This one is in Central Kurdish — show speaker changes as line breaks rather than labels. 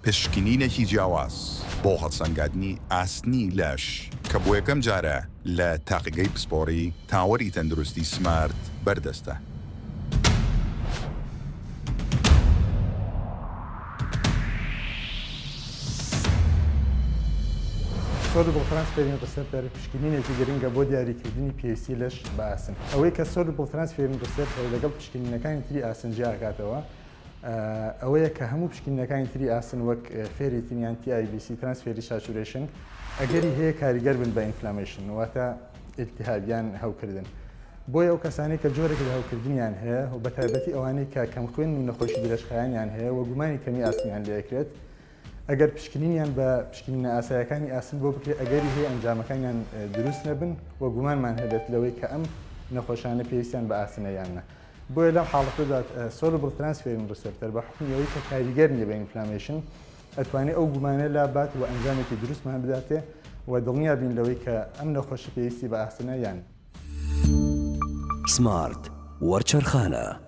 پشکنینێکی جیاواز بۆ هەڵسەنگاندنی ئاسنی لەش کە بۆ یەکەم جارە لە تاقیگەی پسپۆڕی تاوەری تەندروستی سمارت بەردەستە.
Soluble transferrin receptor پشکنینێکی گرنگە بۆ دیاریکردنی پێویستی لەش بە ئاسن. ئەوەی کە soluble transferrin receptor لەگەڵ پشکنینەکانی تری ئاسن جیاکاتەوە ئەوەیە کە هەموو پشکنینەکانی تری ئاسن وەک فێریتین یان TIBC transferrin saturation ئەگەری هەیە کاریگەر بن بە inflammation واتە ئیلتیهاب یان هەوکردن. بۆیە ئەو کەسانەی کە جۆرێک لە هەوکردنیان هەیە و بەتایبەتی ئەوانەی کە کەمخوێنن و نەخۆشی درێژخایەنیان هەیە و گومانی کەمی ئاسنیان لێکرێت ئەگەر پشکنینیان بە پشکنینە ئاسایەکانی ئاسن بۆ بکرێت ئەگەری هەیە ئەنجامەکانیان دروست نەبن و گومانمان هەبێت لەوەی کە ئەم نەخۆشانە پێویستیان بە ئاسنە یان نا. بۆیە لەم حاڵەتەدا soluble transferrin receptor بە حوکمی ئەوەی کە کاریگەر نییە بە inflammation ئەتوانێت ئەو گومانە لابات و ئەنجامێکی دروستمان بداتێ و دڵنیا بین لەوەی کە ئەم نەخۆشە پێویستی بە ئاسنە یان.
سمارت وەرچەرخانە.